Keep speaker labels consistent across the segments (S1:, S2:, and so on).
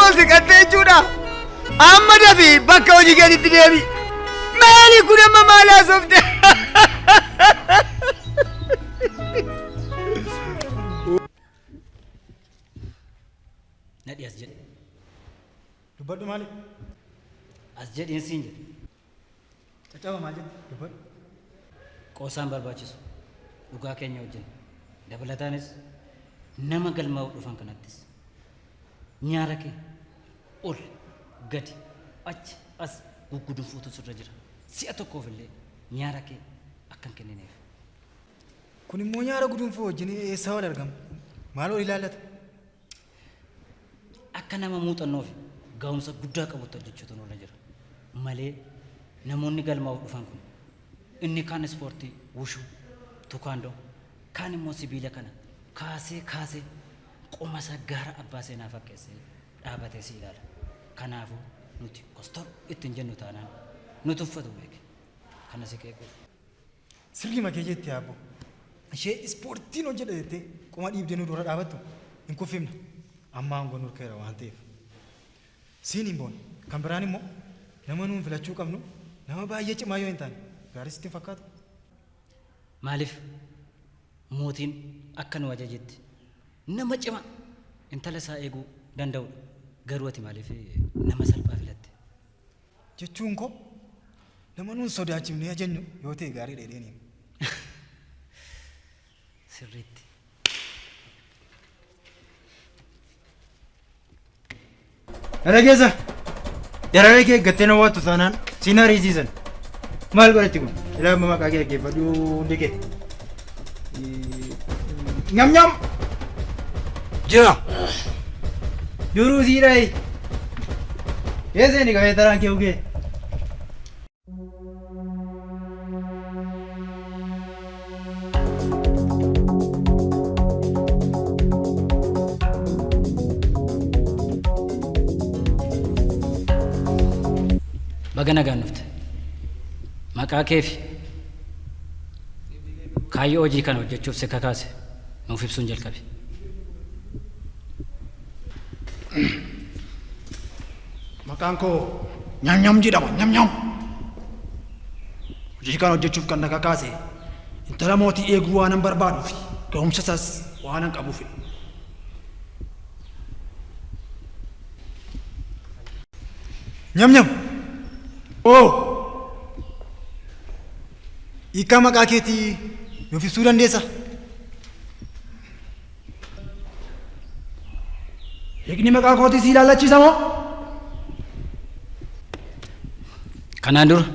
S1: ol siqattee jechuudha. Amma dafii bakka hojii keetitti deebi. Maali kun amma maal haasofte?
S2: Nadhi as jedhi.
S3: Dubbadhu maali?
S2: As jedhiin siin jedhe.
S3: Caccaba maal jette? Dubbadhu.
S2: Qoosaan barbaachisu. Dhugaa keenya wajjin. Dabalataanis nama galmaa'uu dhufan kanattis nyaara kee ol gadi achi as guggudunfuutu sirra jira. Si'a tokkoof illee nyaara kee akka hin kennineef.
S3: Kun immoo nyaara gudunfuu wajjin eessaa wal argama? Maal wal ilaallata?
S2: Akka nama muuxannoo fi gahumsa guddaa qabutti hojjechuutu nurra jira. Malee namoonni galmaa'uuf dhufan kun inni kaan ispoortii wushuu, tukaandoo, kaan immoo sibiila kana kaasee kaasee qoma isaa gaara abbaa seenaa fakkeessee dhaabatee si ilaala. Kanaafuu nuti kostor itti hin jennu taanaan nu tuffatu beeki. Kana si qeequuf.
S3: Sirriima kee jette aabbo. Ishee ispoortiin hojjedha jettee qoma dhiibdee nu dura dhaabattu hin kuffifna. Amma aangoon nurkeera waan ta'eef. Siin hin boonne. Kan biraan immoo nama nuun filachuu qabnu nama baay'ee cimaa yoo hin taane gaarii sitti hin fakkaatu?
S2: Maaliif mootiin akka nu ajajetti nama cimaa intala isaa eeguu danda'udha. Garuu ati maaliif nama salphaa filatte?
S3: Jechuun koo nama nuun sodaachifnee ajajnu yoo ta'e gaariidha jedheeni.
S2: Sirriitti.
S4: Kana keessa dararee kee eeggattee na waattu taanaan siin ariisiisan. Maal godhatti kun? Ilaa amma maqaa kee dhaggeeffadhu hundi kee. Nyam nyam! Jira! Duruu sii dhayi. Eessa inni qabee taraan kee ugee?
S2: Baga nagaan dhufte. Maqaa kee fi kaayyoo hojii kana hojjechuuf si kakaase nuuf ibsuun jalqabi.
S5: Maqaan koo Nyamnyam jedhama. Nyamnyam. Hojii kana hojjechuuf kan na kakaase intala mootii eeguu waanan barbaaduufi gahumsa isaas waanan qabuufidha.
S3: Nyamnyam!
S5: Oo!
S3: Hiikkaa maqaa keetii nuuf ibsuu dandeessaa?
S5: Hiikni maqaa kootii si ilaallachiisa moo?
S2: Kanaan dura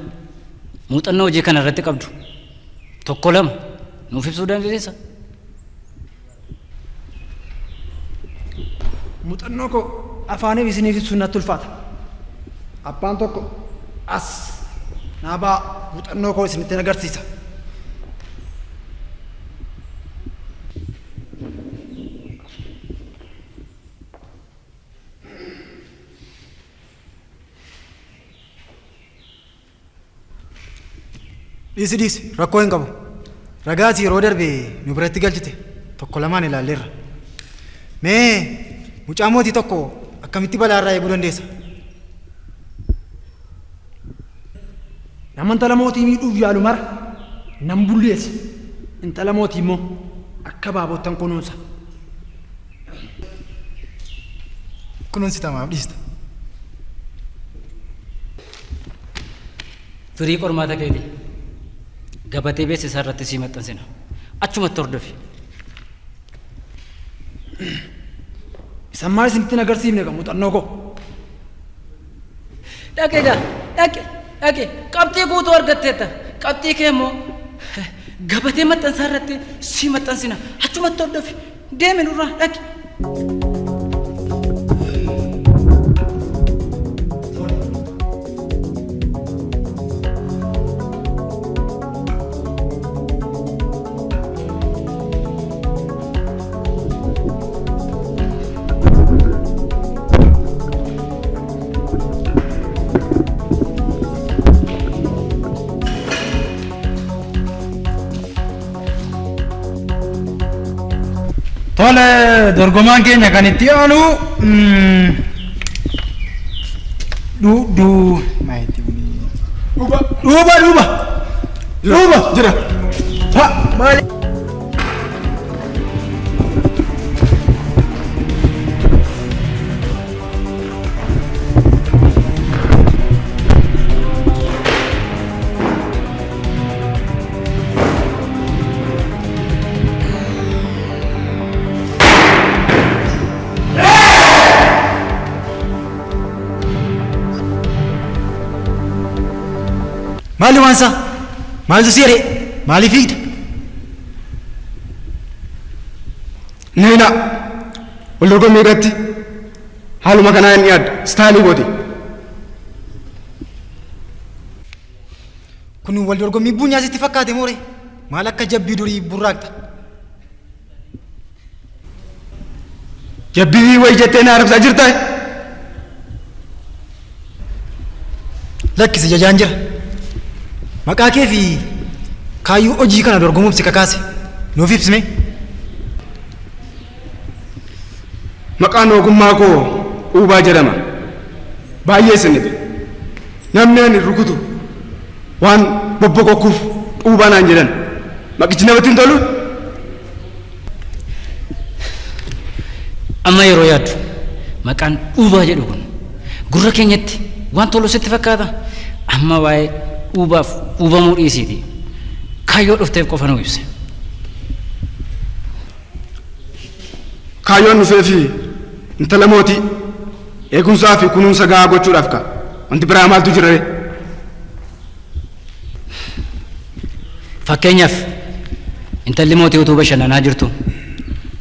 S2: muuxannoo hojii kana irratti qabdu tokko lama nuuf ibsuu dandeessa?
S5: Muuxannoo koo afaaniif isiniif ibsuun natti ulfaata. Abbaan tokko as naa ba'aa muuxannoo koo isinitti agarsiisa.
S3: Dhiisi dhiisi rakkoo hin qabu. Ragaa ati yeroo darbe nu biratti galchite tokko lamaan ilaalleerra. Mee mucaa mootii tokko akkamitti balaarraa eeguu dandeessa?
S5: Nama intala mootii miidhuuf yaalu mara nan bulleessa, intala mootii immoo akka abaaboottan kunuunsa.
S3: Kunuunsita maaf dhiista?
S2: Firii qormaata keetii gabatee beeksisaa irratti sii maxxansina. Achumatti hordofi.
S5: Isan maal isinitti hin agarsiifne egaa muuxannoo koo.
S2: Dhaqi egaa dhaqi dhaqi qabxii guutuu argatteetta. Qabxii kee immoo gabatee maxxansaa irratti sii maxxansina. Achumatti hordofi. Deemi nurraa dhaqi.
S4: Tole dorgomaan keenya kan itti aanu Duu duu maayitti kuni. Dhuuba dhuuba dhuuba. Dhuuba
S6: jira.
S4: Ha maali? Maali waan isaa? Maaltu si jedhee? Maaliif fiigda?
S6: Neena wal dorgommii irratti haaluma kanaa hin dhiyaadda. Istaayilii gooti.
S3: Kun wal dorgommii buunyaa sitti fakkaate moore? Maal akka jabbii durii burraaqxa?
S6: Jabbii wayi jettee na arrabsaa jirtaa?
S3: Lakki si jajaan jira. Maqaa kee fi kaayyoo hojii kana dorgomuuf si kakaase nuuf ibsi mee.
S6: Maqaan ogummaa koo Uubaa jedhama. Baay'ee isin dhibe. Namni ani rukutu waan bobbokokkuuf Uubaa naan jedhan. Maqichi namatti hin tolu?
S2: Amma yeroo yaaddu maqaan Uubaa jedhu kun gurra keenyatti waan tolu sitti fakkaata? Amma waa'ee Uubaaf uubamuu dhiisiitii kaayyoo dhufteef qofa nuu ibsi.
S6: Kaayyoon dhufeefi intala mootii eegumsaa fi kunuunsa gahaa gochuudhaaf ka. Wanti biraa maaltu jira ree?
S2: Fakkeenyaaf intalli mootii utuu bashannanaa jirtuu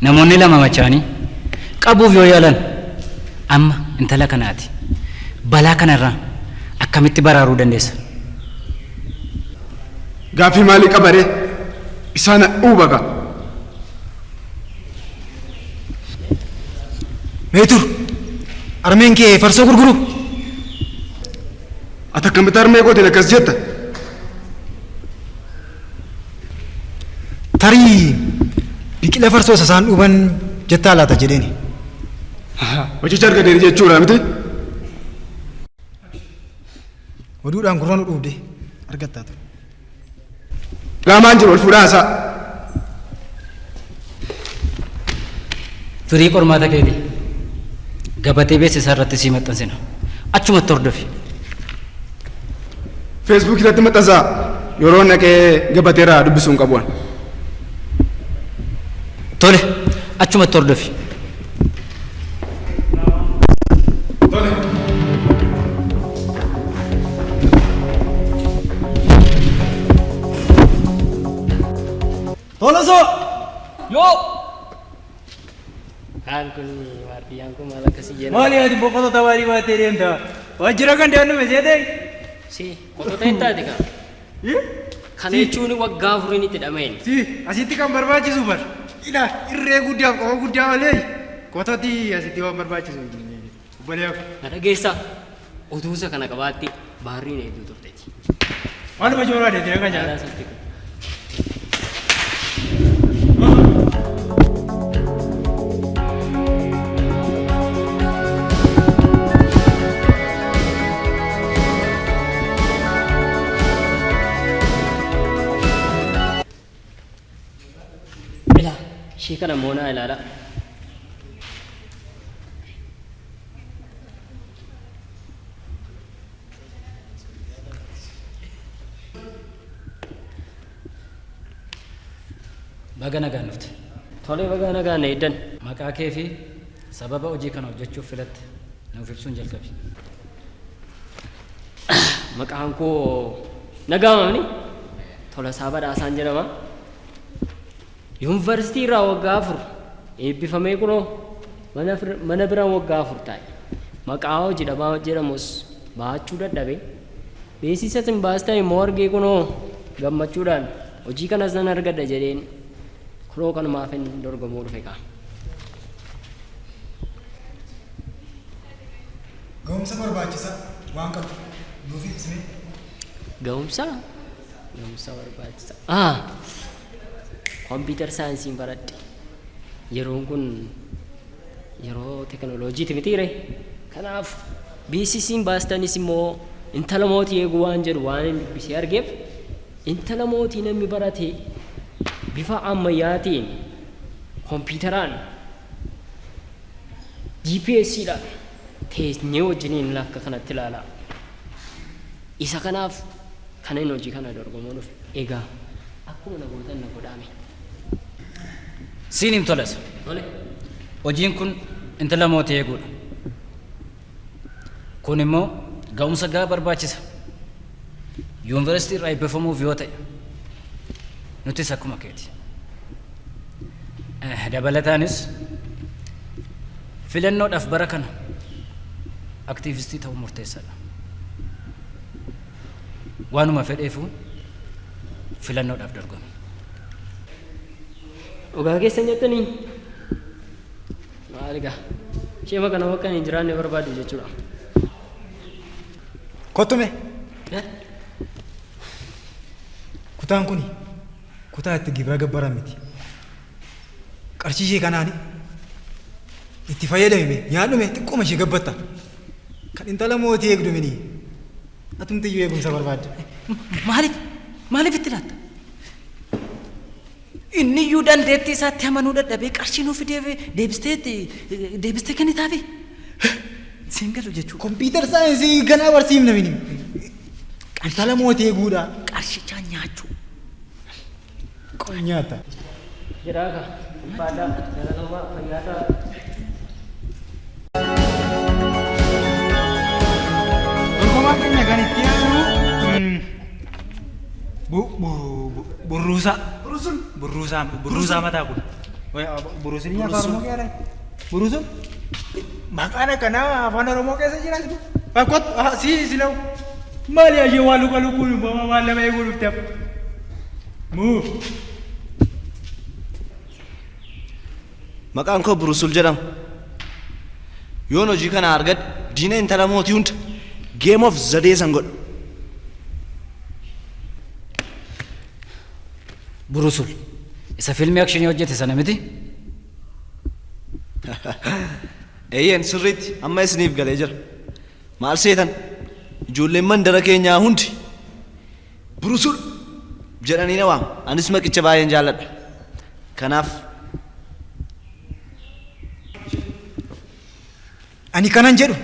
S2: namoonni lama machaa'anii qabuuf yoo yaalan amma intala kana ati balaa kanarraa akkamitti baraaruu dandeessa?
S6: Gaaffii maalii qaba ree? Isaan dhuuba kaa.
S3: Mee tur! Harmeen kee farsoo gurguruu?
S6: Ati akkamitti harmee kootiin akkas jetta?
S3: Tarii biqila farsoo isa isaan dhuuban jettaa laata jedheeni.
S6: Hojicha argateeti jechuudha miti?
S3: Oduudhaan gurra nu dhuubde argattaa ture.
S6: Laamaan jiru ol fuudhaa haasaa.
S2: Firii qormaata keetii gabatee beeksisaa irratti sii maxxansina. Achumatti hordofi.
S6: Facebook irratti maxxansaa yeroo naqee gabateerraa dubbisuu hin qabu an.
S2: Tole, achumatti hordofi.
S4: Tolasoo!
S7: Yoo! Kaan kun waardiyyaan kun maal akkasii jenna?
S4: Maali ati boqota tabaarii baattee deemta? Waajjira kan deemnu seetee?
S7: Si, qotota hin taate kaa. Kana jechuun waggaa afuriin itti dhama'een.
S4: Si, asitti kan barbaachisu bar. Ila irree guddaaf qoma guddaa malee qototi asitti waan barbaachisu hin jiru. Obboleeyyaa koo.
S7: Na dhageessaa? Utuu isa kana qabaatte baarriin eegduu turteti.
S4: Maaluma jooraa deetee kan
S7: Caalaa
S4: nyaata.
S7: safti kun. Ilaa ishee kana moonaa ilaalaa.
S2: Baga nagaan dhufte.
S7: Tolee baga nagaan na eeddan.
S2: Maqaa kee fi sababa hojii kana hojjechuuf filatte nuuf ibsuun jalqabi.
S7: Maqaan koo Nagaamamni Tolasaa Badhaasaan jedhama. Yuunivarsiitii irraa waggaa 4 eebbifamee kunoo mana mana biran waggaa 4 taa'e. Maqaa hojii dhabaa jedhamus baachuu dadhabe. Beeksisa isin baastan immoo argee kunoo gammachuudhaan hojii kanas nan argadha jedheen kunoo kanumaafin dorgomuu dhufe kaa.
S3: Gahumsa barbaachisaa waan qabdu nuuf ibsi mee.
S7: Gahumsa? Gahumsa barbaachisaa. Ah! Kompiitar saayinsiin baradhe. Yeroon kun yeroo tekinooloojiiti mitiire. Kanaaf Beeksisiin baastanis immoo intala mootii eeguu waan jedhu waan hin dubbisee argeef intala mootii namni barate bifa ammayyaatiin kompiitaraan GPSdhaan teenyee wajjiniin akka kanatti ilaalaa. Isa kanaaf kana hin hojii kana dorgomuu dhufe. Egaa akkuma na gootan na godhaame.
S2: Siin himtolas.
S7: Tole.
S2: Hojiin kun intala mootii eeguudha. Kun immoo ga'umsa gahaa barbaachisa. Yuunivarsiitii irraa eebbifamuuf yoo ta'e nutis akkuma keeti. Dabalataanis filannoodhaaf bara kana aktiivistii ta'uu murteessaadha. Waanuma fedheefuu filannoodhaaf dorgomi.
S7: Dhugaa keessan jettanii? Maal egaa ishee kana bakka hin jiraanne barbaadu jechuudha.
S3: Kottume. Kutaan kun kutaa itti gibira gabbaran miti. Qarshii ishee kanaani itti fayyadamime nyaadhume xiqqooma ishee gabbatta. Kan intala mootii eegdu mini. Atumti iyyuu eegumsa barbaadda.
S2: Maaliif maaliif itti laatta? Inni iyyuu dandeettii isaatti amanuu dadhabee qarshii nuuf fidee deebistee deebistee kennitaafi? Siin galu jechuudha.
S3: Kompiitar saayinsii ganaa barsiifna mini. Intala mootii eeguudha.
S2: Qarshichaa nyaachuu.
S3: Nyaata.
S7: Jiraaka. Ulfaadhaa. Galatoomaa. Fayyaataa.
S4: Dorgomaa keenya kan itti aanu burruusaa. Burruusaa burruusaa mataa kun. Buruusin afaan Oromoo keessa Buruusun maqaan akkanaa afaan Oromoo keessa jira. Kot si si lau. Maali ashee waan luka lukkuun maal nama eeguu dhufte. Muu.
S8: Maqaan koo Burusul jedhama. Yoon hojii kana argadhe diina intala mootii hunda Game of the Day san godha.
S2: Burusul isa fiilmii akshinii hojjete sana miti?
S8: Eeyyeen sirriitti amma isiniif galee jira. Maal seetan ijoolleen mandara keenyaa hundi Burusul jedhanii na waamu. Anis maqicha baay'een jaalladha. Kanaaf
S3: Ani kanan jedhu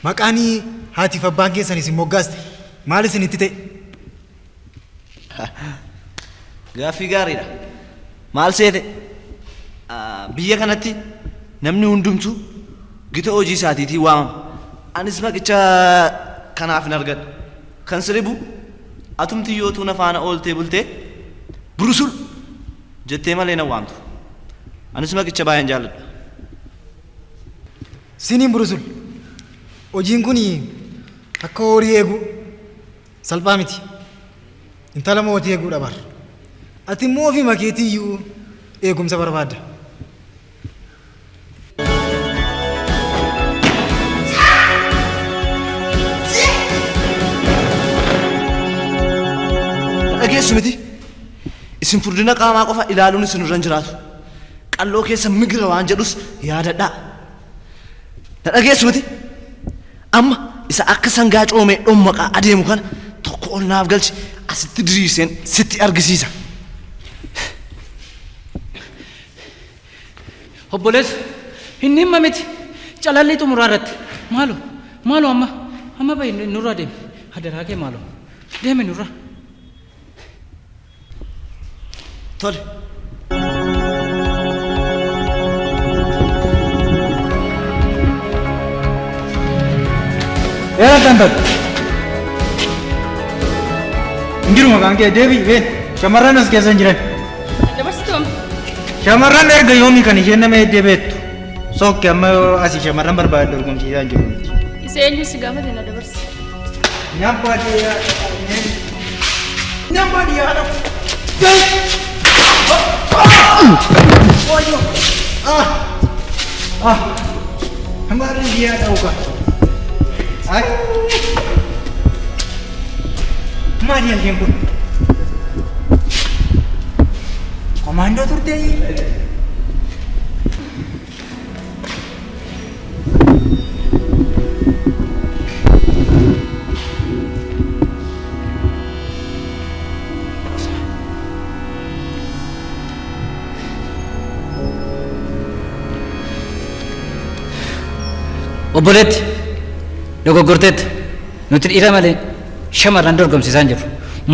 S3: maqaan haatiif abbaan keessan isin moggaaste maal isinitti ta'e?
S8: Gaaffii gaariidha. Maal seete? Biyya kanatti namni hundumtuu gita hojii isaatiitiin waamama. Anis maqicha kanaaf hin argadhe. Kan siribu atumti yootuu na faana ooltee bultee Burusul jettee malee na waamtu. Anis maqicha baay'een jaalladha.
S3: Siniin Burusul hojiin kun akka horii eeguu salphaa miti. Intala mootii eeguudha bar. Ati immoo ofuma keetii iyyuu eegumsa barbaadda.
S8: Dhageessu miti. Isin furdina qaamaa qofa ilaaluun isin irra hin jiraatu. Qalloo keessa migira waan jedhus yaadadhaa. Na dhageessu miti. Amma isa akka sangaa coomee dhommaqaa adeemu kana tokko ol naaf galchi asitti diriirseen sitti argisiisa.
S2: Obboleessa inni himma miti calallii xumuraa irratti maaloo maaloo amma amma bahi nurraa deemi hadaraa kee maaloo deemi nurraa.
S8: Tole.
S4: Eera tantat. Hin jiru maqaan kee deebi been shamarran as keessa hin jiran.
S9: Dabarsitoom.
S4: Shamarran erga yoomii kan isheen nama heddee beektu. Sokke amma asii shamarran barbaade dorgomsiisaa hin jiru miti.
S9: Isa eenyu si gaafate na dabarsi.
S4: Nyampaa dhiyaa. Nyampaa dhiyaa. Ah! Ah! Maal dhiyaa ta'uu qaba. Ay! Maali isheen kun? Komaandoo turtee?
S2: Obboleetti dogoggorteetti nuti dhiira malee shamarran dorgomsiisaa hin jirru.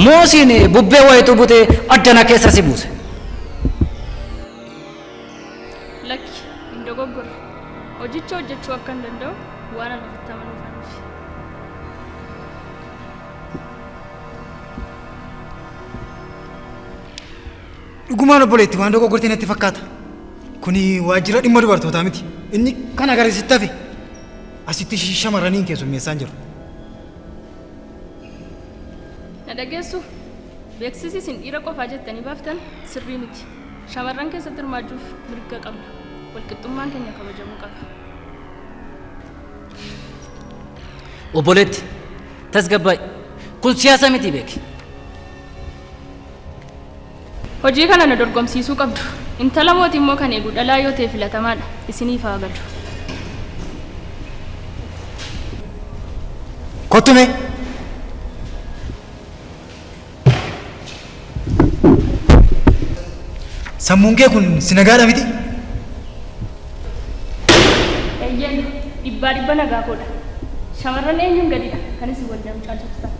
S2: Moosiin bubbee wayituu butee addana keessa si buuse.
S9: Lakki hin dogoggorre. Hojicha hojjechuu akkan danda'u waan ani ofitti amanuufanuufi.
S3: Dhugumaan obboleetti waan dogoggortee natti fakkaata. Kuni waajjira dhimma dubartootaa miti. Inni kan agarsiisitti hafe. Asitti shamarraniin keessummeessaan jiru.
S9: Na dhageessu beeksisi isin dhiira qofaa jettanii baaftan sirrii miti. Shamarran keessatti hirmaachuuf mirga qabna. Walqixxummaan keenya kabajamuu qaba.
S2: Obboleetti tasgabbaa'i. Kun siyaasa miti beeki.
S9: Hojii kana na dorgomsiisuu qabdu. Intala mootii immoo kan eegu dhalaa yoo ta'e filatamaadha. Isiniif haa galu.
S3: Kottu mee. Sammuun kee kun si nagaadha miti?
S9: Eeyyeen dhibbaa dhibba nagaa koodha. Shamarran eenyuun gadidha kan isin wal caalchistan.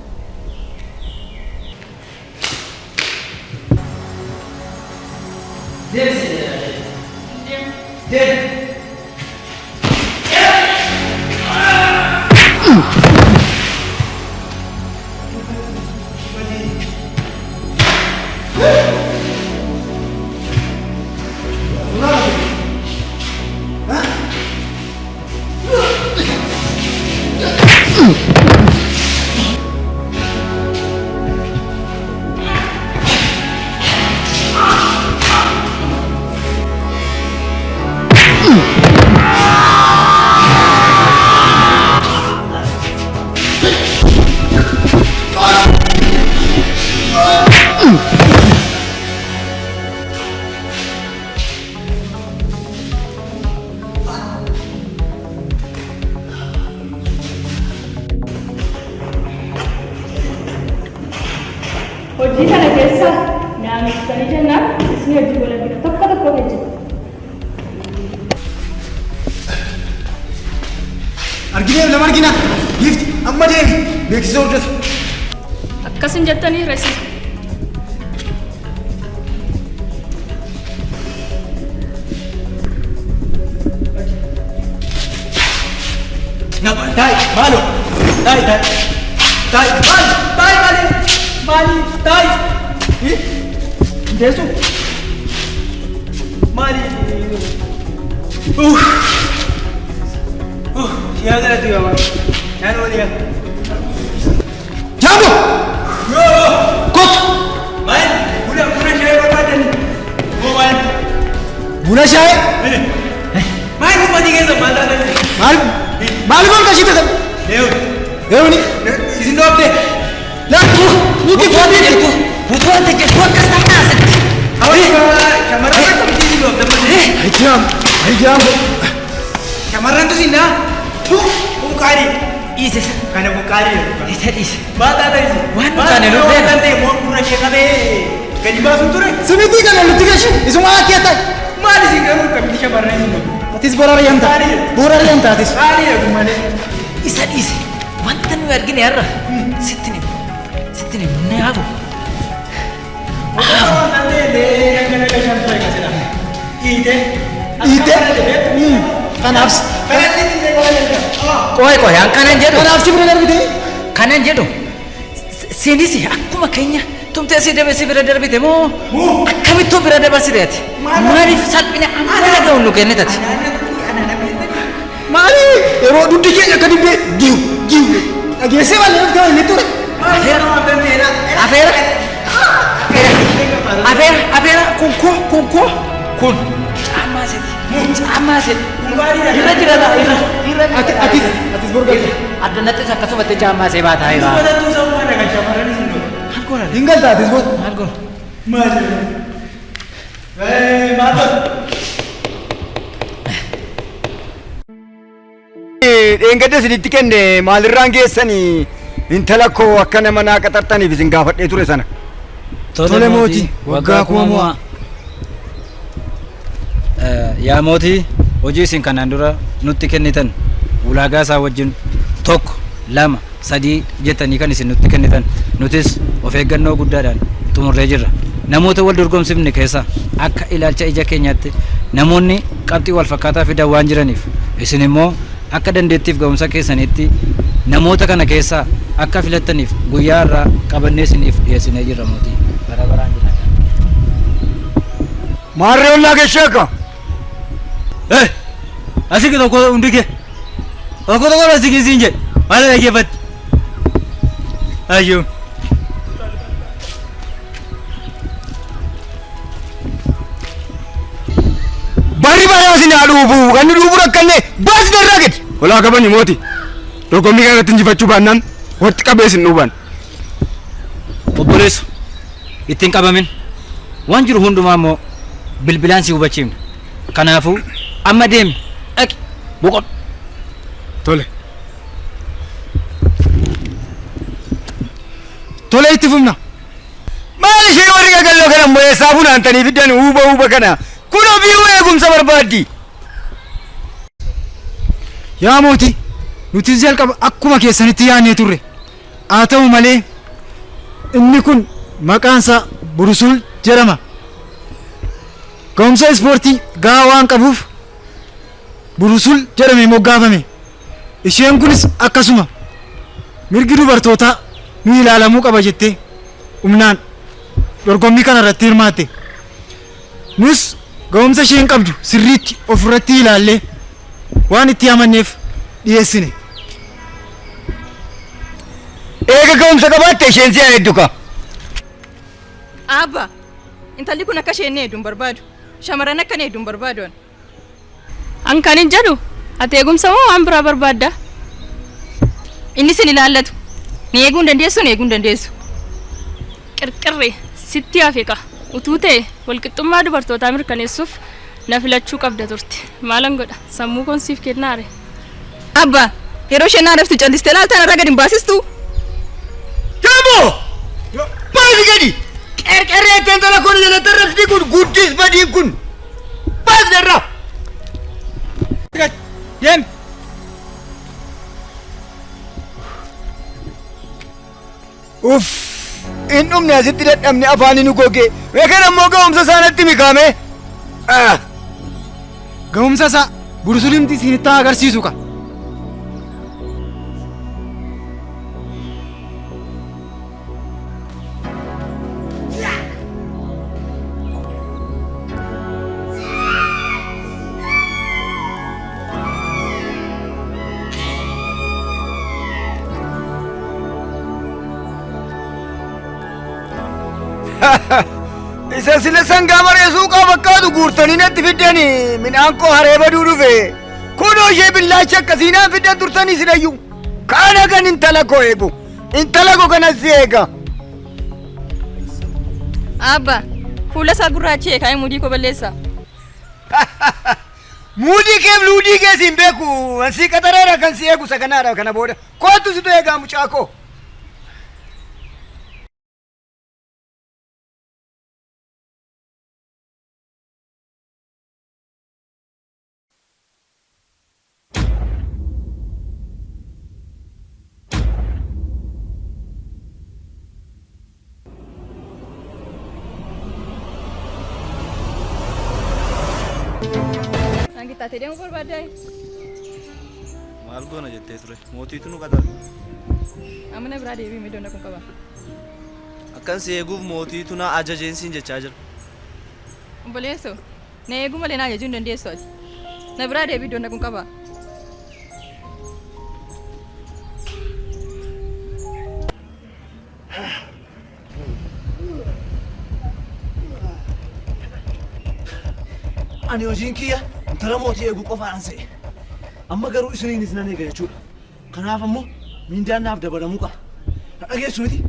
S9: Hojii kana keessa naamessanii jennaan isin hojii gola bira tokko tokko hojjetu.
S3: Argineef lama argina. Giifti amma deemi. Beeksisa hordofi.
S9: Akkasin jettanii reesi.
S4: Taai, maaloo. Taai, taai. Taai, maali? Taai, maali? Maali? Taai. Hin teessu? Maali? Uff. Uff, yaa galatu yaa maali. Naan olii yaa.
S3: Jaambo!
S4: Yoo!
S3: Kottu!
S4: Maali? Buna buna shaayii barbaadani. Moo maali?
S3: Buna shaayii?
S4: Maali uffati keessa maal taatan?
S3: Maal? Maal goon kashiite tan?
S4: Eewuni.
S3: Eewuni.
S4: Isin dhoofte.
S3: Laatu nuti fuudhee jirtu.
S2: Butuu ati jettu akkas taasisti.
S4: Shamarran akkamitti isin dhoofte malee?
S3: Hijaam! Hijaam!
S4: Shamarrantu sin dhaa? Kun qaalii.
S2: Dhiise.
S4: Kana kun qaalii.
S2: Isa dhiise.
S4: Maal taata isin?
S2: Waan nu taane nu beekna.
S4: Maal ta'e moo gurra ishee qabee gadi baasuun ture?
S3: Simitii kana nuti gashi. Isuma akka ta'e.
S4: Maal isin garuu akkamitti shamarran isin dhoofte?
S3: Atis boraara yamta. Boraara yamta atis.
S4: Qaaliidha kun malee.
S2: Isa dhiise. Wanta nuyi argine har'a sitti ni sitti ni ni hafu.
S3: Dhiite. Kanaaf.
S2: Qoy qoy an kanan jedhu.
S3: Kanaaf si bira darbite.
S2: Kanan jedhu. Sinis akkuma keenya tumtee si dabe si bira darbite moo akkamittuu bira dabarsite ati? Maaliif salphina amma ga'u nu kennite ati?
S3: Maali yeroo dugdi keenya akka dibbee giw giw dhageessee maal namatti ta'u inni ture.
S2: Afeera. Afeera afeera kun koo kun koo kun caammaa seeti caammaa seeti irra jira laa irra irra
S3: Ati atis atis borgalte.
S2: Addanattis akkasumatti caammaa see baataa irraa. Maal goona?
S3: Hin galta atis bor.
S2: Maal goona?
S1: Dheengadda isinitti kenne maalirraan geessanii intala koo akka nama naa qaxartaniif isin gaafadhee ture sana.
S3: Tole mootii, waggaa kuma mo'a.
S2: Yaa mootii hojii isin kanaan dura nutti kennitan Ulaagaa isaa wajjin tokko, lama, sadii jettanii kan isin nutti kennitan nutis of eeggannoo guddaadhaan xumurree jirra. Namoota wal dorgomsifne keessaa akka ilaalcha ija keenyaatti namoonni qabxii wal fakkaataa fidan waan jiraniif isin immoo akka dandeettiif ga'umsa keessaniitti namoota kana keessaa akka filattaniif guyyaa har'aa qabannee isiniif dhiyeessinee jirra mootii. Bara baraan jiraadhaa.
S1: Maarree ollaa kee sheeka.
S10: Eh! Asii tokko hundi kee. Tokko tokko asii siin jedhe. Maal dhaggeeffatti? Ayyoo.
S1: Barri baraa isin haa dhuufu. Kan nu dhuufu rakkanne baas darraa gadi.
S6: Olaa kabani mooti. Dorgommii kana irratti injifachuu baannaan walitti qabee isin dhuuban.
S2: Obboleesso, itti hin qabamin. Waan jiru hundumaa immoo bilbilaan si hubachiifna. Kanaafuu amma deemi, dhaqi, boqodhu.
S6: Tole.
S3: Tole itti fufna.
S1: Maal ishee warri qaqalloo kana immoo eessaa funaantanii fiddan huuba huuba kana. Kun ofiiuu eegumsa barbaaddi.
S3: Yaa mootii, nutis jalqaba akkuma keessanitti yaadnee turre. Haa ta'u malee inni kun maqaan isaa Burusul jedhama. Ga'umsa ispoortii gahaa waan qabuuf Burusul jedhamee moggaafame. Isheen kunis akkasuma mirgi dubartootaa nu ilaalamuu qaba jettee humnaan dorgommii kana irratti hirmaatte. Nus ga'umsa isheen qabdu sirriitti ofirratti ilaallee waan itti amanneef dhiyeessine.
S1: Eega ga'umsa qabaatte isheen si haa eeddu kaa.
S9: Aabba, intalli kun akka isheen na eeddu hin barbaadu. Shamarran akka na eeddu hin barbaadu an. An kanin jedhu ati eegumsa moo waan biraa barbaadda? Inni sin ilaallatu. Na eeguu hin dandeessu, na eeguu hin dandeessu. Qirqirri sitti hafe ka. Utuu ta'e walqixxummaa dubartootaa mirkaneessuuf na filachuu qabda turte. Maalan godha sammuu koon siif kennaare. Abba, yeroo isheen na arrabsitu callistee ilaaltaa narraa gad hin baasistuu?
S1: Jaboo! Baasi gadi! Qerqerree ittiin intala kun jalatti arrabsiti kun guddis badiin kun. Baasi narraa!
S4: Deemi.
S1: Uff! In dhumne asitti dadhabne afaani nu gogee. Mee kana immoo ga'umsa isaa natti himi kaamee. Ah!
S3: Ga'umsa isaa Bursulimti isinitti haa agarsiisu ka.
S1: Isa sila sangaa maree suuqaa fakkaatu guurtanii natti fiddani midhaan koo haree baduu dhufe. Kunoo ishee billaacha akkasii naan fiddan turtanii silayyuu. Kana kan intala koo eegu. Intala koo kanas si eega.
S9: Abba, fuula isaa gurraachee kaa'ee mudii koo balleessa.
S1: Muudii keef luudii kee siin beeku. An sii qaxareera kan si eegu isa kanaadha kana booda. Kootu situ eegaa mucaa koo.
S9: Naan qixxaatee deemuu barbaaddaa?
S8: Maal goona jettee ture? Mootiitu nu qaxare.
S9: Amma na biraa deebi'i iddoon dhaquu qaba.
S8: Akkan si eeguuf mootiitu na ajajeen siin jechaa jira.
S9: Obboleessoo, na eeguu malee na ajajuu hin dandeessu ati. Na biraa deebi'i iddoon dhaquu qaba.
S8: Ani hojiin kiyya intala mootii eeguu qofaan se'e. Amma garuu isiniinis nan eega jechuudha. Kanaaf ammoo miindaan naaf dabalamuu qaba. Na dhageessu miti?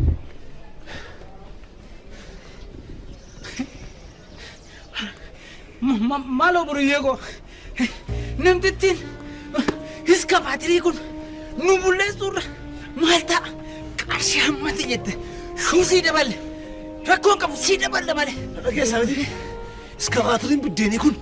S10: Maaloo boriyyee koo namtittiin iskafaatirii kun nu bulleessuurra maal ta'a qarshii hammati jette shuu sii daballe rakkoon qabu sii daballa malee.
S8: Dhageessaa miti? Iskavaatiriin biddeenii kun